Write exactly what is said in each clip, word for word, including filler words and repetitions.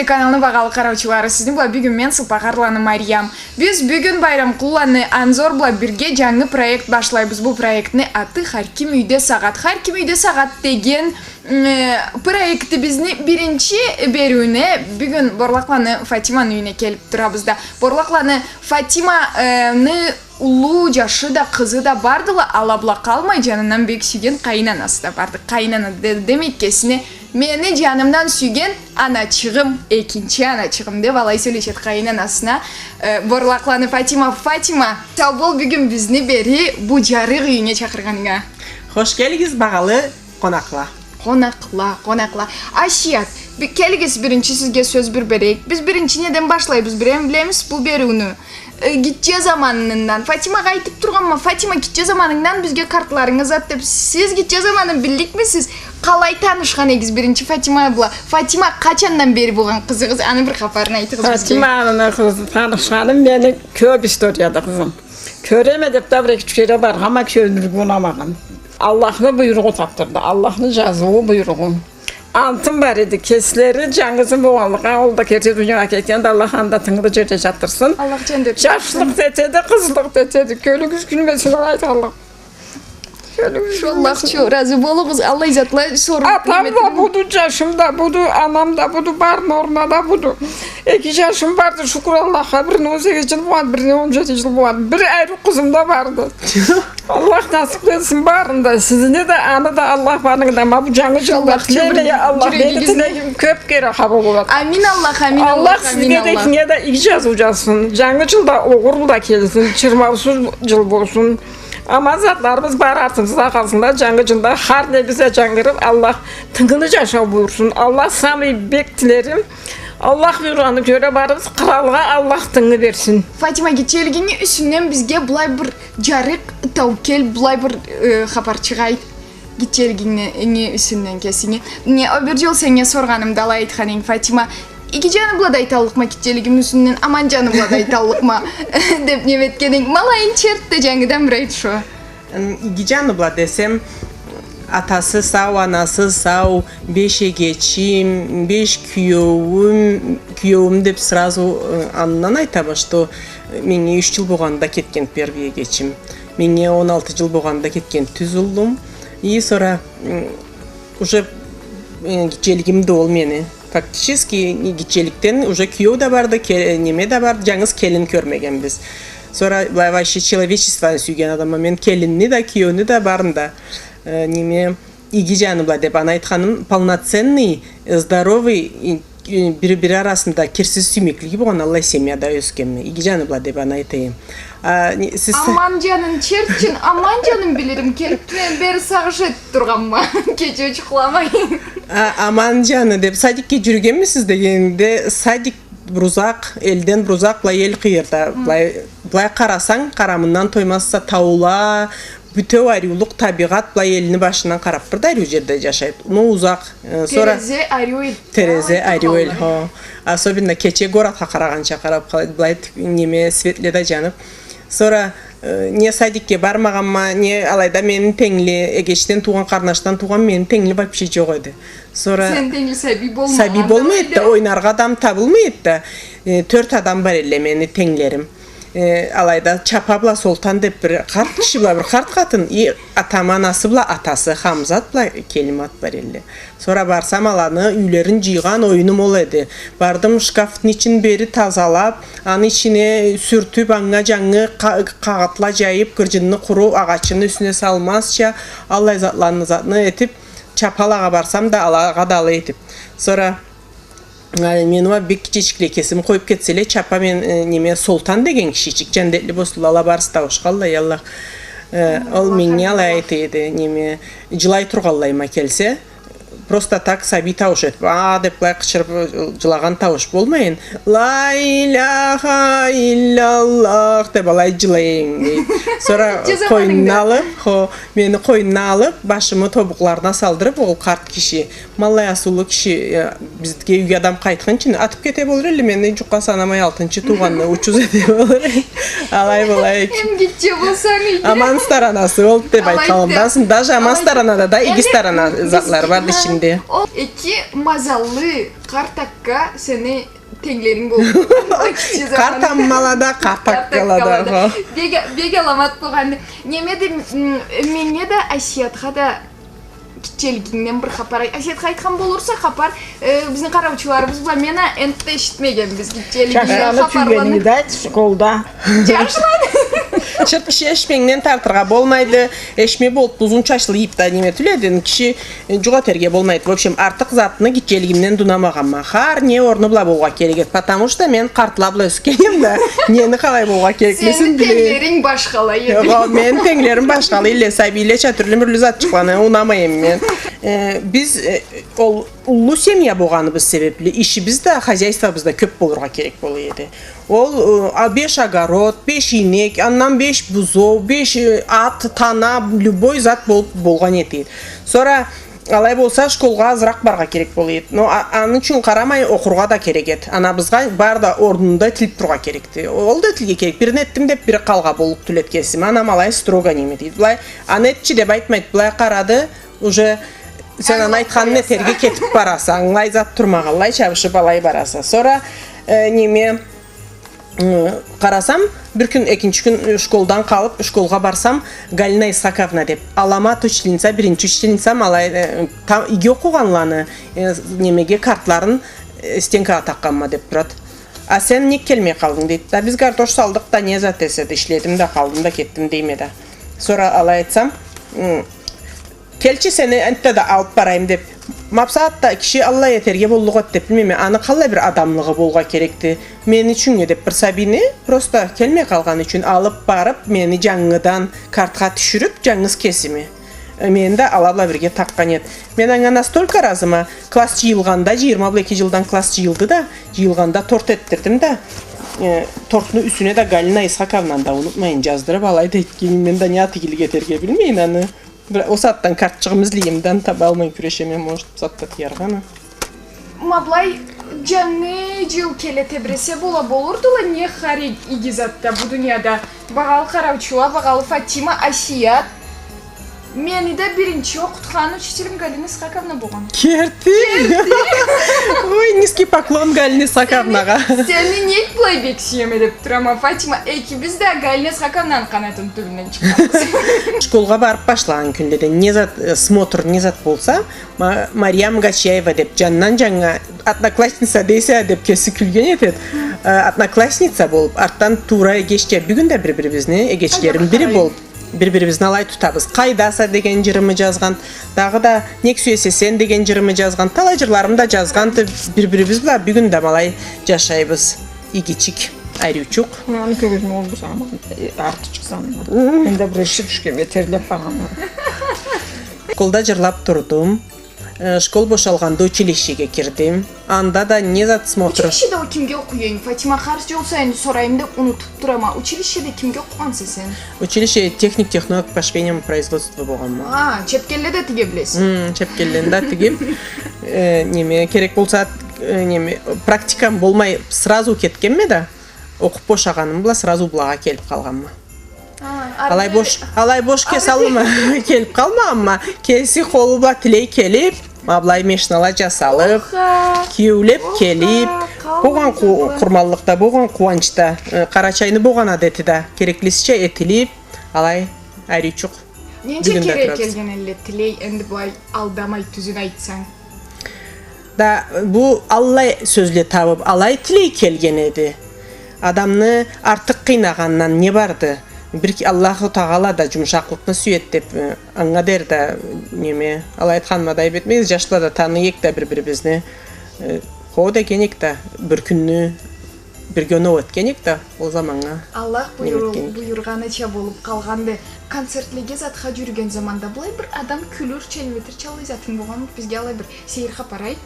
Каналны багъалы къараучулары, сизни бла бюгюн мен, Сылпагъарланы Мариям. Биз бюгюн Байрамкъулланы Анзор бла бирге джангы проект башлайбыз. Бу проектни аты «Хар ким юйде сагъат». «Хар ким юйде сагъат» деген, м, э, проектибизни биринчи бериуюне бюгюн Борлакъланы Фатиманы юйюне келиб турабыз да. Борлакъланы Фатима, э, ны уллу джашы да, къызы да бардыла, ала бла къалмай, джанындан бек сюйген къайын анасы да барды. Къайын ана де-, демек кесине, мени джанымдан сюйген аначыгъым, экинчи аначыгъым, деб алай сёлешеди къайын анасына, э, Борлакъланы Фатима. Фатима, сау бол бюгюн бизни бери бу джарыкъ юйюнге чакъыргъанынга. Хош келигиз, багъалы къонакъла. Къонакъла, къонакъла. Асият, би-, келигиз, биринчи сизге сёз бир берейик. Биз биринчи неден башлайбыз, бирем билемисиз бу бериуню? Э, гитче заманындан. Фатимагъа айтыб тургъанма, Фатима, гитче заманынгдан бизге къартларынг узат деб. Сиз гитче заманын билликмисиз? Къалай танышхан эдигиз биринчи Фатима бла? Фатима къачандан бери болгъан къызыгъыз? Аны бир хапарын айтыгъыз бизге. Фатиманы къызы танышханым мени кёб историяда, къызым. Кёреме деб да бир эки-юч кере баргъанма, кёлюмге унамагъан. Аллахны буйругъу табдырды, Аллахны джазыуу, буйругъу. Антым бар эди, кеслери джангызы болгъанлыкъгъа, ол да керти дуниядан кетгенди, Аллах аны да тынгылы джерде джатдырсын. Аллах джандетли этсин. Джашлыкъ да этеди, къызлыкъ да этеди. Кёлюгюз кюлмесин, алай айтханлыкъ. Кёлюгюз кюлмесин. Аллах ючюн разы болугъуз, аллай затла соруу. Атам да буду, джашым да буду, анам да буду, барыны орнуна да буду. Эки джашым барды, шукур Аллахха, бирине он сегиз джыл болгъан, бирине он джети джыл болгъан. Бир ариу къызым да барды. Аллах насыб этсин барын да, сизни да, аны да Аллах, барыгъызны да. Ма бу джангы джылда тилейме, Аллах, мени тилегим кёб кере къабыл болады. Амин Аллах, амин Аллах, амин Аллах. Аллах сизге да, экинге да иги джазыу джазсын. Джангы джылда огъур бла келсин, чырмаусуз джыл болсун. Аман затларыбыз бар артыбызда къалсынла. Джангы джылда хар небиз да джангырыб, Аллах тынгылы джашау буюрсун. Аллах, самый бек тилерим, Аллах буюргъанын кёре барыбыз, къралгъа Аллах тынгы берсин. Фатима, гитчелигинги юсюнден бизге былай бир джарыкъ, таукел, былай бир, э, хапарчыкъ айт. Гитчелигинги юсюнден кесинги. Не, ол бир джол сеннге соргъанымда алай айтхан эдинг, Фатима. Иги джаны бла да айталлыкъма гитчелигим юсюнден, аман джаны бла да айталлыкъма деб неме этген эдинг. Ма алайын черт да, джангыдан бир айт шо. М, иги джаны бла десем, атасы сау, анасы сау, беш эгечим, беш киеуюм, киеуюм деб сразу, э, андан айтама, что, э, меннге юч джыл болгъанда кетген первый эгечим. Меннге он алты джыл болгъанда кетген тюз уллум. И сора, м, уже, э, гитчелигим да ол мени. Фактически, гитчеликден уже киеу да барды, ке-, неме да барды, джангыз келин кёрмегенбиз. Сора былай вообще человечествону сюйген адамма мен келинни да, киеуню да, барын да, э, неме, иги джаны бла деб аны айтханым, полноценный, э, здоровый, и, и, бири-бири арасында кирсиз сюймеклиги болгъан аллай семьяда ёсгенме. Иги джаны бла деб аны айтайым. А, не, сиз... Аман джанын, черчин, аман джанын билирим, келиб мен бери сагъыш этиб тургъанма, кече джукъламай. А, аман джаны деб, садикге джюрюгенмисиз дегенде, садик бир узакъ, элден бир узакъ, былай эл къыйырда, былай, былай къарасанг, къарамындан тоймазса, таула, бютеу ариулукъ табигъат, былай элни башындан къараб, бир да ариу джерде джашайды. Но узакъ, э, сора... Терезе ариу эл. Терезе ариу эл, хо. Особенно кече городха къарагъанча къараб къалады, былай тюк-, неме, светле да джаныб. Сора, э, не садикге бармагъанма, не алайда мени тенгли, эгечден туугъан, къарнашдан туугъан мени тенгли вообще джокъ эди. Сора... Сени тенгли сабий болмагъан. Сабий болмай эди да, ойнаргъа адам табылмай эди да. Э, тёрт адам бар элле мени тенглерим. Э, алайда Чапа бла Солтан деб бир къарт киши бла бир къарт къатын, и атамы анасы бла атасы Хамзат бла Келимат бар элле. Сора барсам, аланы юйлерин джыйгъан оюнум ол эди. Бардым, шкафны ичин бери тазалаб, аны ичине сюртюб, анга джангы къа-, къагъытла джайыб, гырджынны къуру, агъачны юсюне салмазча, аллай затланы, затны этиб, Чапалагъа барсам да, алагъа да алай этиб. Сора Ай, мени уа бек кичичикле кесими къоюб кетселе, Чапа мен, э, неме, Солтан деген кишичик, джандетли болсунла, ала барысы тауушханла, я Аллах. Э, ол меннге алай айта эди, неме, джылай тургъанлайыма келсе, просто так сабий таууш этиб, а деб былай къычырыб, э, джылагъан таууш болмайын, «Ла иляха илляллах» деб алай джылайым, дейди. Сора къойнуна алыб, хо, мени къойнуна алыб, башымы тобукъларына салдырыб, ол къарт киши, ма аллай асыулу киши, э, бизге юйге адам къайтхынчы, атыб кете болур элле, мени джукъгъа санамай, алтынчы туугъанны учуз эте болур. Алай былай. Эм гитче болсанг, иги. Аман сторонасы ол деб айтханымдасынг. Даже аман сторонада да иги сторона затлары барды ичинде. Ол эки мазаллы къарт акка сени тенглеринг болуп, кичи заманда. Къарт аммала да, къарт аккала да. Бек, бек аламат болгъанды. Неме да, м, меннге да, Асиятха да гитчелигингден бир хапар айт. Асиятха айтхан болурса хапар, э, бизни къараучуларыбыз бла мен а энтда эшитмегенбиз гитчелигингден хапарланы. Чашланы тюйгенингди айт, школда. Чашланы. Чырт киши эшменгден тартыргъа болмайды. Эшме болуп, узун чачлы ийип да неме тюл эдинг, киши Э, джукъ этерге болмайды. В общем, артыкъ затны гитчелигимден да унамагъанма. Хар не орну бла болургъа керек эди. Потому что мен къартла бла ёсгенме да, нени къалай болургъа кереклисин биле. Сени тенглеринг башхалай эди. Огъай, мени тенглерим башхалай эдиле, сабийлеча тюрлю-мюрлю затчыкъланы унамайма мен. Э, биз, э, ол уллу семья болгъаныбыз себепли, ишибиз да, хозяйствобуз да кёп болургъа керек бола эди. Ол, э, а, беш огород, беш ийнек, андан беш бузоу, беш, э, ат, тана, любой зат болуп болгъан эди. Сора алай болса, школгъа азыракъ барыргъа керек бола эди. Но а-, аны ючюн къарамай, окъургъа да керек эди. Анабызгъа бары да орнунда этилип турургъа керекди. Ол да этилирге керек. Бирин этдим деп, бири къалгъа боллукъ тюл эди кесими. Анам алай строго неме дейди. Былай, аны этчи деп айтмайды. Былай къарады, уже сен аны айтханын этерге кетип бараса. Ангылай зат турмагъанлай, чабышып алай бараса. Сора, э, неме, Ы, къарасам, бир кюн, экинчи кюн, ы, школдан къалып, школгъа барсам, Галина Исхаковна деп, аламат учительница, биринчи учительницам, алай, ы, та-, иги окъугъанланы, ы, немеге, картларын, ы, стенкагъа такъгъанма деп турады. А сен нек келмей къалдынг, дейди. Да биз гардош салдыкъ да, не зат эсе да, ишледим да, къалдым да, кетдим, дейме да. Сора алай айтсам, ы, Келчи, сени энтда да алып барайым деп. Ма бусагъатда киши аллай этерге боллукъ эди деп билмейме. Аны къаллай бир адамлыгъы болургъа керекди. Мени ючюннге деп бир сабийни просто келмей къалгъаны ючюн алып барып, мени джангыдан картха тюшюрюп, джангыз кесими. Э, мени да ала бла бирге такъгъан эди. Мен анга настолько ыразыма, класс джыйылгъанда, джыйырма бла эки джылдан класс джыйылды да, джыйылгъанда торт этдирдим да, э, тортну юсюне да Галина Исхаковнаны да унутмайын джаздырып, алай да этгенме, мен да не тигилик этерге билмейин аны. Бир ол сагъатдан картчыгъымы излейме да, табалмай кюрешеме, может, бусагъатда тыяргъа аны. Ма былай, джангы джыл келе тебресе бола болурдула, не хар и-, иги затда бу дунияда. Багъалы къараучула, багъалы Фатима, Асият. Мени да биринчи окъутхан учителим Галина Исхаковна болгъан. Керти? Керти. Ой, низкий поклон Галина Исхаковнагъа. Сени, сени нек былай бек сюеме деп турама, Фатима. Экибиз да Галина Исхаковнаны къанатыны тюбюнден Школгъа барып башлагъан кюнледен не зат, э, смотр, не зат болса, Ма-, Мариям Гачияева деп, джандан-джаннга, одноклассница дейсе деп кеси кюлген этеди. Э, одноклассница болуп, артдан туура эгечча, бюгюн да бир-бирибизни, эгечлерим бири болуп, бир-бирибизни алай тутабыз. «Къайдаса» деген джырымы джазгъан, дагъыда «Нек сюесе сен» деген джырымы джазгъан, талай джырларымы да джазгъанды, бир-бирибиз бла бюгюн да ма алай джашайбыз. Игичик, ариучукъ. Аны кёргюзме болмаса, аман, э, арты чыкъса. Мен да бир эсе тюшгенме, терлеп барама. Школда джырлап турдум. Э, школ бошалгъанда училищеге кирдим. Анда да не зат смотр. Училищеде ол кимге окъуй эдинг? Фатима, хар джол сайын сорайым деп унутуп турама. Училищеде кимге окъугъанса сен? Училище техник-технолог по швейному производству болгъанма. А, чепкенле да тиге билесе. М, чепкенлени да тигип, э, неме, керек болса, э, неме, практикам болмай, сразу кетгенме да, окъуп бошагъаным бла сразу былагъа келип къалгъанма. А, алай бош, алай бош кеси аллыма келип къалмагъанма, кеси къолу бла тилей келип, ма былай мешнала джасалып, киеулеп келип, болгъан къу-, къурманлыкъда, болгъан къууанчда, э, къарачайны болгъан адети да кереклисича этилип, алай ариучукъ. Ненча кере келген элле тилей, энди былай алдамай, тюзюн айтсанг? Да, бу аллай сёзле табып, алай тилей келген эди. Адамны артыкъ къыйнагъандан не барды? Бир ки-, Аллаху Тагъала да джумушакълыкъны сюеди деп, э, анга дери да, неме, алай айтханыма да айып этмегиз, джашла да таный эдик да бир-бирибизни, э, хо деген эдик да, бир кюнню бирге оноу этген эдик да, ол заманнга. Аллах буюру-, буюргъаныча болуп къалгъанды. Концертлеге затха джюрюген заманда былай бир адам кюлюрча, неметирча аллай затынг болгъанмыды? Бизге аллай бир сейир хапар айт.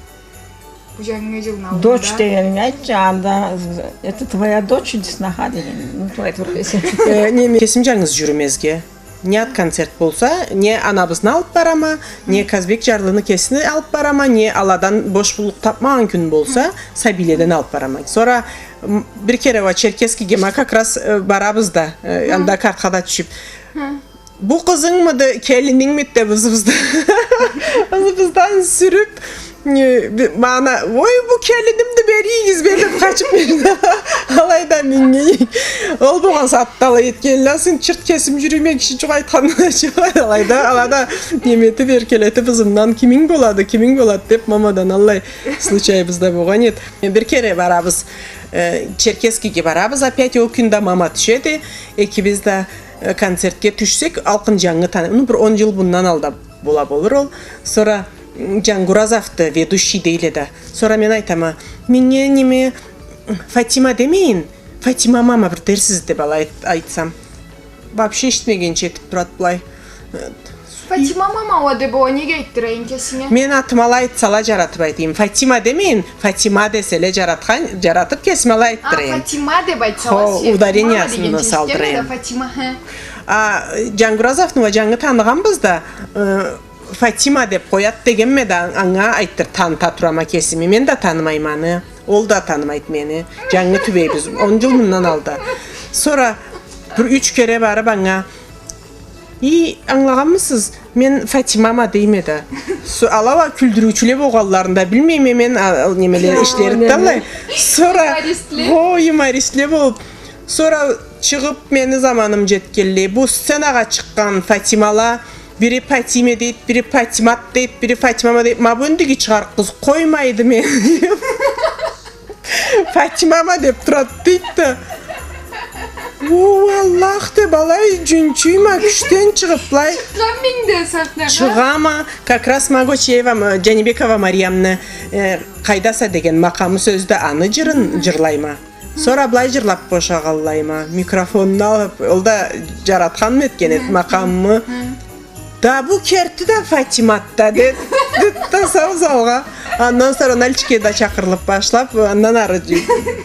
Бу джангы джылны аллында. Дочь дегенинги айтчы, анда, это твоя дочь или сноха деген. Ну, былай тура эсе. Э, неме, кесим джангыз джюрюмезге. Не ат концерт болса, не анабызны алып барама, не Казбек Джарлыны кесин алып барама, не аладан бош боллукъ тапмагъан кюн болса, сабийледен алып барама. Сора, м, бир кере уа Черкесскийге ма как раз, э, барабыз да, э, анда картха да тюшюп. Бу къызынгмыды, келинингмиди деп ызыбызда. Ызыбыздан сюрюп, э, би-, мана, «Ой, бу келинимди, беригиз», — деб къачыб, алайда мингенек. Ол болгъан сагъатда алай этгенле, сен чырт кесим джюрюйме, киши джукъ айтханына чыгъа, алайда, алада неметиб, эркелетиб ызымдан, «Киминг болады, киминг болады?» — деб, мамадан аллай случайыбыз да болгъан эди. Бир кере барабыз, э, Черкесскеге барабыз, опять ол кюн да мама тюшеди, экибиз да, э, концертге тюшсек, алкъын джангы таны-, ну, бир он джыл мындан алда бола болур ол. Сора, м, Джангуразовду, ведущий дейле да. Сора мен айтама, «Меннге неме, Фатима демейин, Фатима мама бир дерсиз», — деб алай айт-, айтсам. Вообще эшитмегенча этиб турады былай. Э, «Фатима мама уа» деб, уа неге айтдырайын кесинге? Мен атымы алай айтсала, джаратыб айтайым. Фатима демейин, Фатима деселе, джаратхан, джаратыб кесим алай айтдырайым. А, Фатима деб айтсала, хо, ударениясын салдырайым. Фатима, хы. А, Джангуразовну уа джангы таныгъанбыз да, э, Фатима деб къояды дегенме да, анга айтдыр-, таныта турама кесими. Мен да танымайма аны. Ол да танымайды мени. Джангы тюбейбиз. Он джыл мындан алда. Сора бир юч кере барыб анга, «И, ангылагъанмысыз? Мен Фатимама», — дейме да. Со-, ала уа кюлдюрюучюле болгъанларын да билмейме мен, а, ол немеле, ишлерин да алай. Сора, юмористле. Хо, юмористле болуб. Сора чыгъыб, мени заманым джетгенлей, бу сценагъа чыкъгъан Фатимала, бири Патиме дейди, бири Патимат дейди, бири Фатимама дейди. Ма бу энди чыгъар къыз къоймайды мени. «Фатимама» деб турады, дейди да. О, Аллах деб, алай джунчуйма, кючден чыгъыб, былай. Чыкъгъанмыды сахнагъа? Чыгъама, как раз Магочиева, м, Джанибекова Мариямны, э, «Къайдаса» деген макъамы сёзде аны джырын джырлайма. Сора былай джырлаб бошагъанлайма, микрофонну алыб, ол да джаратханмы этген эди макъамымы. Да бу керти да Фатимат да, де-, деди да сау залгъа. Андан сора Нальчикге да чакъырылыб башлаб, андан ары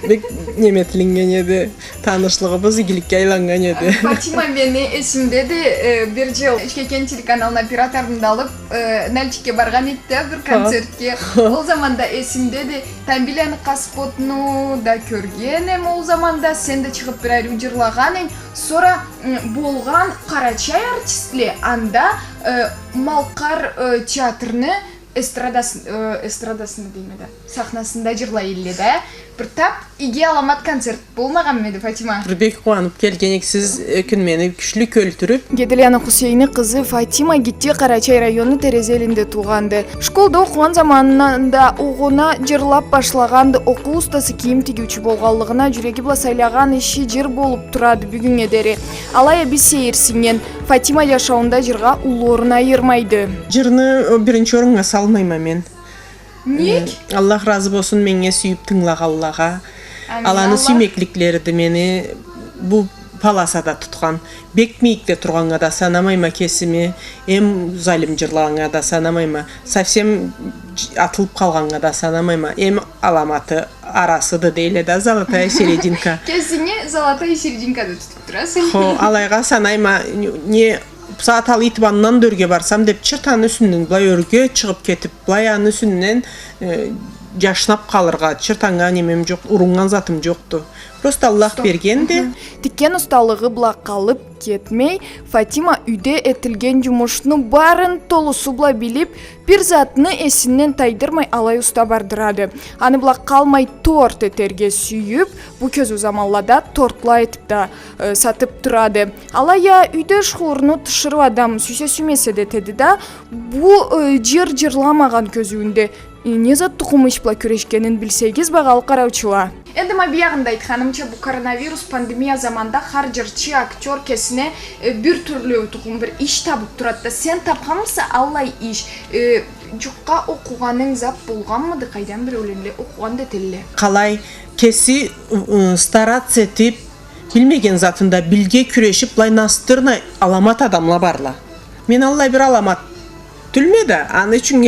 бек неме этилиннген эди. Танышлыгъыбыз игиликге айланнган эди. Фатима, мени эсимдеди, э, бир джыл Ючкекен телеканалны операторун да алыб, э, Нальчикге баргъан эдик да бир концертге. Ол заманда эсимдеди, Тамбийланы Къаспотну да кёргенме ол заманда, сен да чыгъыб бир ариу джырлагъан эдинг. Сора, м, болгъан къарачай артистле анда, э, Малкъар, э, театрны эстрадас-, э, эстрадасында дейме да, сахнасында джырлай элле да. Бир таб иги аламат концерт болмагъанмыды, Фатима? Бир бек къууаныб келген эдик, сиз, э, кюнмени кючлю кёлтюрюб. Геделяны Хусейнни къызы Фатима Гитти Къарачай районну Терезелинде туугъанды. Школда окъугъан заманында угъуна джырлаб башлагъанды, окъуу устасы, кийим тигиучю болгъанлыгъына, джюреги бла сайлагъан иши джыр болуб турады бюгюннге дери. Алай а бир сейирсиннген, Фатима джашауунда джыргъа уллу орун айырмайды. Джырны, э, биринчи оруннга салмайма мен. Ник? Э, Аллах разы болсун меннге сюйюб тынгылагъанлагъа. Амин. Аланы сюймекликлериди мени бу полосада тутхан. Бек мийикде тургъаннга да санамайма кесими, эм залим джырлагъаннга да санамайма, совсем дж-, атылыб къалгъаннга да санамайма. Эм аламаты арасыды дейле да, золотая серединка. Кесинги золотая серединкада тутуб тураса. Хо, алайгъа санайма, не, не, бусагъат алай этиб андан да ёрге барсам деб, чырт аны юсюнден былай ёрге чыгъыб кетиб, былай аны юсюнден, э, джашнаб къалыргъа, чырт анга немем джокъ, уруннган затым джокъду. Просто Аллах бергенди. Тикген усталыгъы бла къалыб кетмей, Фатима юйде этилген джумушну барын толусу бла билиб, бир затны эсинден тайдырмай алай уста бардырады. Аны бла къалмай торт этерге сюйюб, бу кёзюу заманлада тортла этиб да, э, сатыб турады. Алай а юйде шуурну тиширыу адам сюйсе, сюймесе да этеди да, бу, э, джыр джырламагъан кёзюуюнде, э, не зат тукъум иш бла кюрешгенин билсегиз, багъалы къараучула. Энди ма биягъында айтханымча, бу коронавирус пандемия заманда хар джырчы, актёр кесине, э, бир тюрлю тукъум бир иш табыб турады да, сен табханмыса аллай иш, э, джукъгъа окъугъанынг зат болгъанмыды, къайдан бир ёленле окъугъан да этелле. Къалай, кеси, ы, стараться этиб, билмеген затын да билирге кюрешиб, былай настырно аламат адамла барла. Мен аллай бир аламат тюлме да, аны ючюн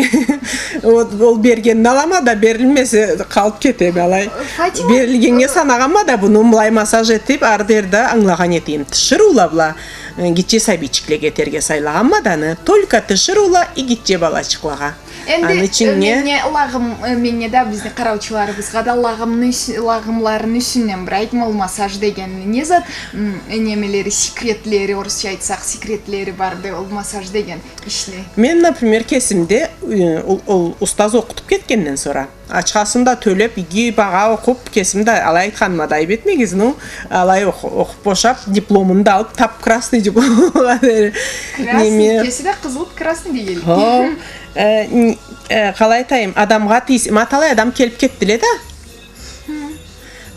ол, ол бергенни алама да, берилмесе къалыб кетеме алай. Фатима. Берилгеннге санагъанма да, муну былай массаж этиб, ары дери да ангылагъан этеме. Тиширыула бла, Э, гитче сабийчиклеге этерге сайлагъанма да аны, только тиширыула и гитче балачыкълагъа. Энди, аны ичинге, э, меннге лагъым, э, меннге да, бизни къараучуларыбызгъа да лагъымны юс-, лагъымларыны юсюнден бир айтма, ол массаж дегенни. Не зат, м, э, немелери, секретлери, орусча айтсакъ, секретлери барды ол массаж деген ишни? Мен, например, кесимде, э, ол, ол устаз окъутуп кетгенден сора, ачхасын да тёлеп, иги багъа окъуп, кесим да, алай айтханыма да айып этмегиз, ну, алай окъу-, окъуп бошап, дипломун да алып, тап красный дипломгъа дери. Красный, неме, кеси да къызыл, красный дегенлик. Хо, э, н-, э, къалай айтайым, адамгъа тийсе, ма талай адам келип кетдиле да.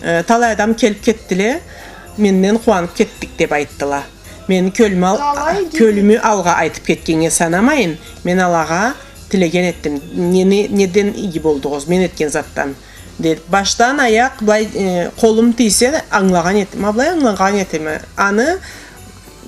Э, талай адам келип кетдиле, менден къууанып кетдик деп айтдыла. Мени кёлюмю ал-, кёлюмю алгъа айтып кетгеннге санамайын, мен алагъа тилеген этдим. Нени, неден иги болдугъуз, мен этген затдан? Деп, башдан аякъ, былай, э, къолум тийсе, ангылагъан эт-, ма былай ангылагъан этеме. Аны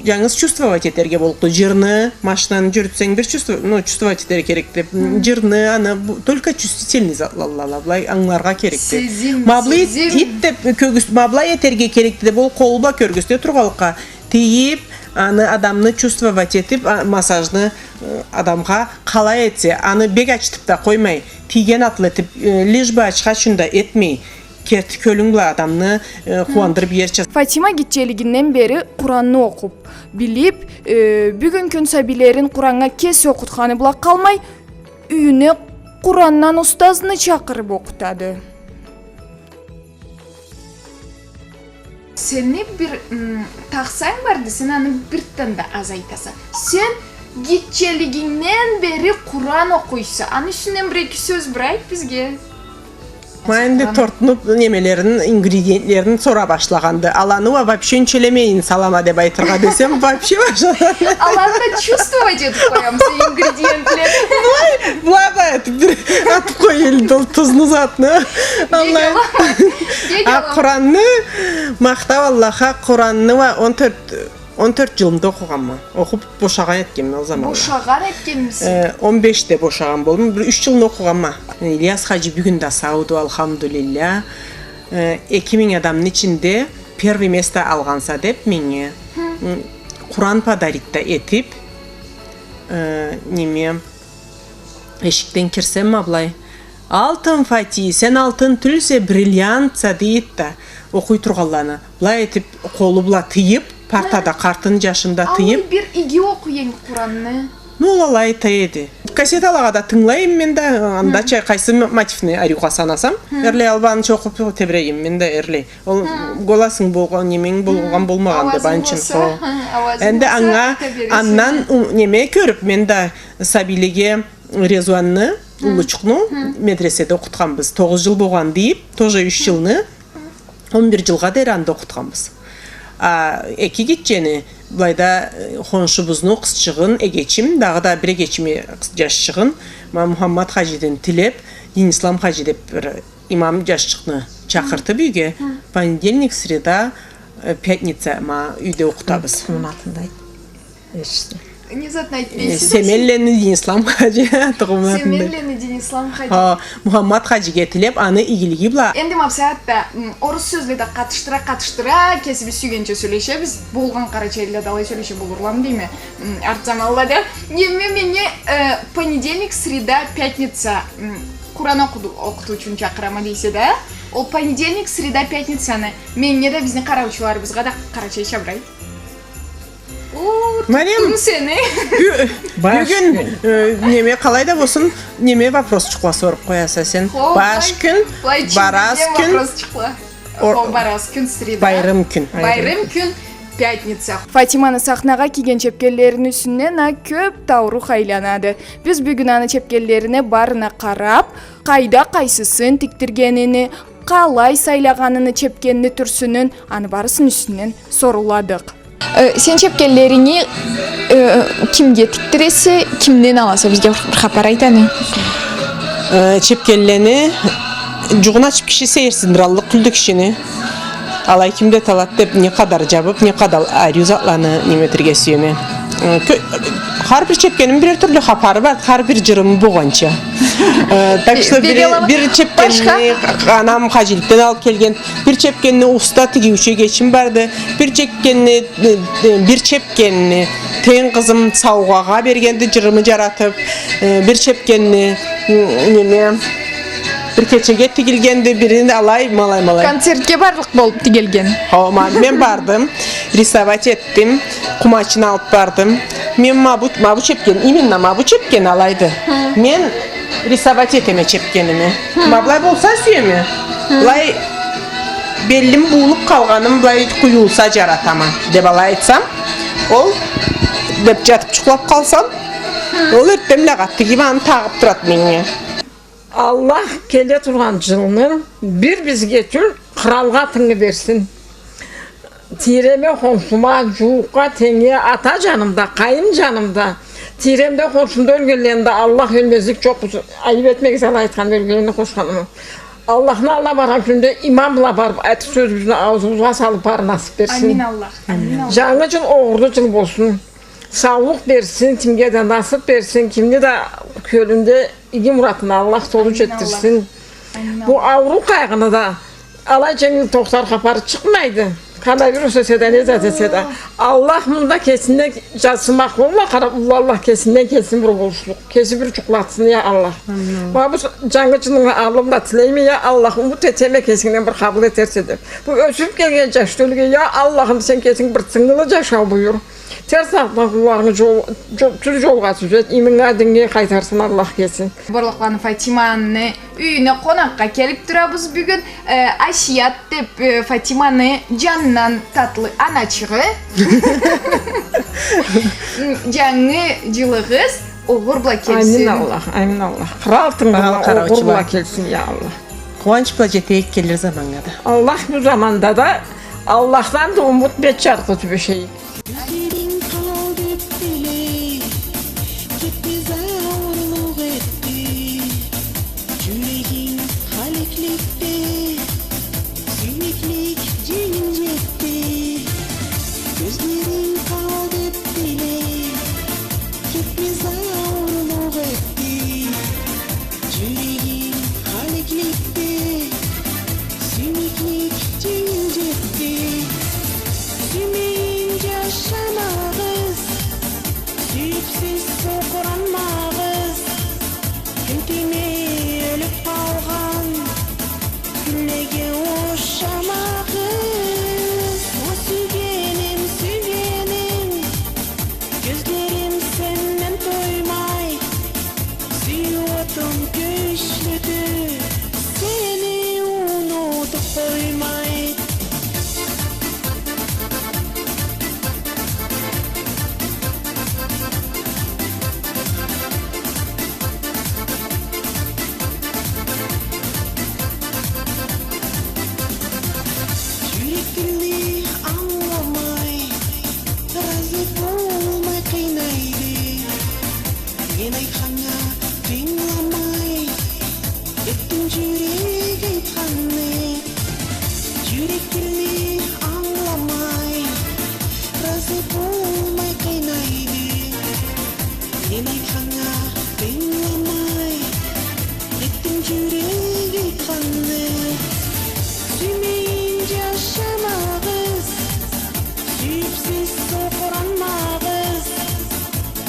джангыз чувствовать этерге боллукъду. Джырны, машинаны джюрютсенг бир чувство-, ну, чувствовать этерге керекди. Хы. Джырны, аны, бу, только чувствительный затла, былай ангыларгъа керекди. Сезим, ма былай сезим. Ит деп кёргюз-, ма былай этерге керекди деп, ол къолу бла кёргюзте тургъанлыкъгъа, тийип, аны адамны чувствовать этип, а, массажны, э, адамгъа къалай этсе, аны бек ачытып да къоймай, тийген атлы этип, э, лишь бы ачха ючюн да этмей, керти кёлюнг бла адамны, э, къууандырып иерча. Фатима гитчелигинден бери Къуранны окъуп, билип, э, бюгюн кюн сабийлерин Къураннга кеси окъутханы бла къалмай, юйюне Къурандан устазны чакъырып окъутады. Сени бир, м, тахсанг барды, сен аны бирден да аз айтаса. Сен гитчелигингден бери Къуран окъуйса. Аны юсюнден бир-эки сёз бир айт бизге. Ма энди тортну немелерин, ингредиентлерин сора башлагъанды. Аланы уа вообще унча элемейин салама деп айтыргъа десем, вообще башлагъанды. Аланы да чувствовать этип къоямыса ингредиентлерин? Былай, былай да этип, бир атып къой энди ол тузну, затны. Аллай. А, Къуранны, махтау Аллахха, Къуранны уа он тёрт, он тёрт джылымда окъугъанма. Окъуп бошагъан этгенме ол заманда. Бошагъан этгенмисе? Э, он бешде бошагъан болдум. Бир юч джылны окъугъанма. Ильяс хаджи бюгюн да сауду, алхамдулиллях. Э, эки минг адамны ичинде первый место алгъанса деп меннге, м, Къуран подарить да этип, э, неме, эшикден кирсем, ма былай, «Алтын Фати, сен алтын тюлсе, бриллиантса», — дейди да, окъуй тургъанланы. Былай этип, къолу бла тыйып, партада, къартын джашында тыйып. Алай бир иги окъуй эдинг Къуранны. Ну, ол алай айта эди. Кассеталагъа да тынгылай эдим мен да, анда чай къайсы м-, мотивни ариугъа санасам, эрлай албанча окъуп тебрей эдим мен да, эрлай. Ол голосунг болгъан, неменг болгъан болмагъанды, банчын, хо. Энди анга, андан у-, неме кёрюп, мен да сабийлеге Резуанны, уллучукъну, медреседе окъутханбыз. Тогъуз джыл болгъан дейип, тоже юч джылны, он бир джылгъа дери анда окъутханбыз. А эки гитчени, былайда, э, хоншубузну къызчыгъын, эгечим, дагъыда бир эгечими къыз-, джашчыгъын, ма Мухаммад хаджиден тилеп, Динислам хаджи деп бир имам джашчыкъны чакъыртып юйге, понедельник, среда, э, пятница ма юйде окъутабыз. Не затны айтмайса да сен. Семенлени Динислам хаджи, туугъан атын да. Семенлени Динислам хаджи. Хо, Мухаммад хаджиге тилеп, аны игилиги бла. Энди ма бусагъатда, м, орус сёзле да къатышдыра-къатышдыра, кесибиз сюйгенча сёлешебиз. Болгъан къарачайлыла да алай сёлеше болурламы дейме, м, арт заманлада. Неме, меннге, э, понедельник, среда, пятница, м, Къуран окъуду-, окъутуу ючюн чакъырама дейсе да, ол понедельник, среда, пятницаны меннге да, бизни къараучуларыбызгъа да къарачайча бир айт. О, Мариям, туттум сени. Бю-, баш бюгюн, кюн. Э, неме, къалай да болсун, неме, вопросчукъла соруп къояса сен. Хо, баш кюн, барас кюн, хо, барас кюн, среда. Байрым кюн. Байрым кюн, пятница. Фатиманы сахнагъа кийген чепкенлерини юсюнден а кёп таурух айланады. Биз бюгюн аны чепкенлерине барына къарап, къайда къайсысын тикдиргенини, къалай сайлагъаныны чепкенни тюрсюнюн, аны барысыны юсюнден соруладыкъ. Э, сен чепкенлеринги, э, кимге тикдиресе, кимден аласа, бизге бир хапар айт аны. Э, чепкенлени джугъун ачып киши сейирсиндираллыкъ тюлдю кишини. Алай ким да талат деп, не къадар джабып, не къадар ариу затланы неме этерге сюеме. Э, кё-, Хар бир чепкеними бирер тюрлю хапары барды, хар бир джырымы болгъанча. Э, так что бир, бир чепкенни анам хаджиликден алыб келген, бир чепкенни уста тигиучю эгечим барды, бир чепкенни, э, э, бир чепкенни тенг къызым саугъагъа бергенди, джырымы джаратыб, э, бир чепкенни, м, неме, бир кечеге тигилгенди, бирин алай, ма алай, ма алай. Концертге барлыкъ болуб тигилген. Хо, ма, мен бардым, рисовать этдим, къумачын алыб бардым. Мен ма бу, ма бу чепкен, именно ма бу чепкен алайды. Хы. Мен рисовать этеме чепкеними. Хы. Ма былай болса сюеме. Хы. Былай беллим буулуб къалгъаным былай къуюлса джаратама, деб алай айтсам, ол деб джатыб джукълаб къалсам, хы, ол эртденблагъа тигиб аны тагъыб турады меннге. Аллах келе тургъан джылны бир бизге тюл, къралгъа тынгы берсин. Тийреме, хоншума, джууукъгъа, тенгнге, ата джанымда, къайын джанымда, тийремде, хоншумда ёлгенлени да Аллах ёлмезлик джокъ. Айыб этмегиз, алай айтхан ёлгенлени къошханымы. Аллахны аллына баргъан кюнде иман бла барыб, айтыр сёзюбюзню аузубузгъа салыб барыргъа насыб берсин. Амин Аллах, амин Аллах. Джангы джыл огъурлу джыл болсун. Саулукъ берсин, кимге да насыб берсин, кимни да кёлюнде иги муратына Аллах толу джетдирсин. Амин Аллах. Амин Аллах. Бу ауруу къайгъыны да алай дженгил тохтар хапары чыкъмайды. Коронавирус эсе да, не зат эсе да. Аллах мында кесинден джазсымакъ болмай, къараб, уллу Аллах кесинден келсин бир болушлукъ. Кеси бир джукълатсын, я Аллах. Амин. Ма бу джангы джылны аллы бла тилейме, я Аллах, умут этеме кесингден бир къабыл этерсе деб. Бу ёсюб келген джаш тёлюге, я Аллахым, сен кесинг бир тынгылы джашау буюр. Терс атхан къулларынгы джол-, джо-, тюз джолгъа тюзет, иманнга, диннге къайтарсын Аллах кеси. Борлакъланы Фатиманы юйюне къонакъгъа келиб турабыз бюгюн. Э, Асият деб, э, Фатиманы джанындан татлы аначыгъы. Джангы джылыгъыз огъур бла келсин. Амин Аллах, амин Аллах. Кърал тынгылы огъур бла келсин, я Аллах. Къууанч бла джетейик келир заманнга да. Аллах бу заманда да, Аллахдан да умут бет джарыкълы тюбешейик. Кёзлеринг къал деб тилей, кетмез аурлукъ этди. Джюрегинг халикликде, сюймеклик дженгил джетди. Кёзлеринг къал деб тилей, кетмез аурлукъ этди. Джюрегинг халикликде, сюймеклик дженгил джетди. Сюймейин джашамагъыз, сюйюбсюз сокъуранмагъыз. Кюн тиймей ёлюб къалгъан кюнлеге ошамагъыз. О, сюйгеним, сюйгеним, кёзлерим сенден тоймай. Сюйюу отум кючлюдю, сени унутуб къоймай. Джюрек тилни ангыламай, разы болмай къыйнайды. Мен айтханнга тынгыламай, этдинг джюрек айтханны. Джюрек тилни ангыламай, разы болмай къыйнайды. Мен айтханнга тынгыламай, этдинг джюрек айтханны. Сюймейин джашамагъыз, сюйюбсюз сокъуранмагъыз.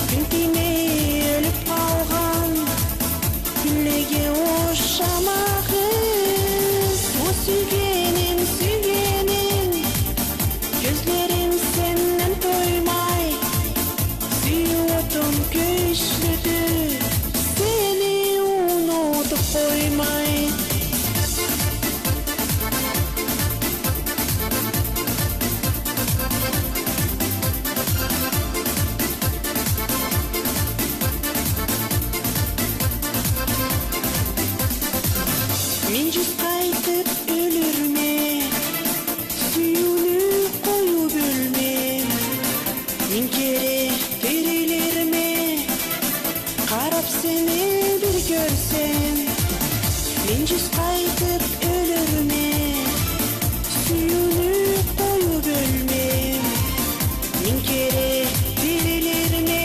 Кюн тиймей ёлюб къалгъан кюнлеге ошамагъыз. О, сюйгеним, сюйгеним, кёзлерим сенден тоймай. Сюйюу отум кючлюдю, сени унутуб къоймай. Мен джюз къайтыб ёлюрме, сюйюуню къоюб ёлмем. Минг кере тирилирме, къараб сени бир кёрсем. Мен джюз къайтыб ёлюрме, сюйюуню къоюб ёлмем. Минг кере тирилирме,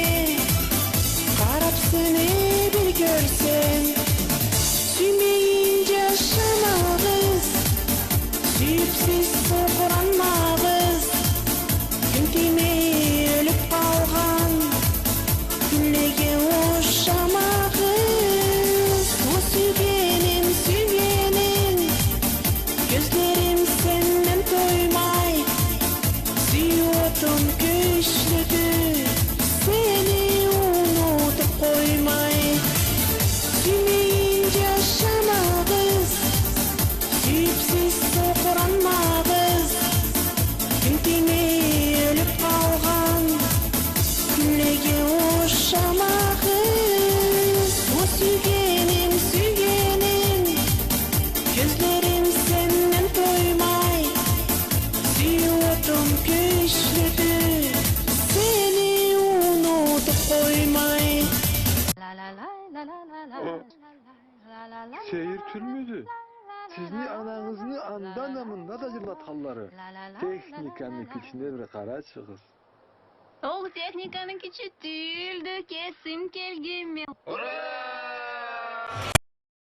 Сейир тюлмюдю? Сизни анангызны анда да, мында да джырлатханлары. Техниканы кичине бир къарачыгъыз. Ол техниканы кичи тюлдю, кесим келгенме.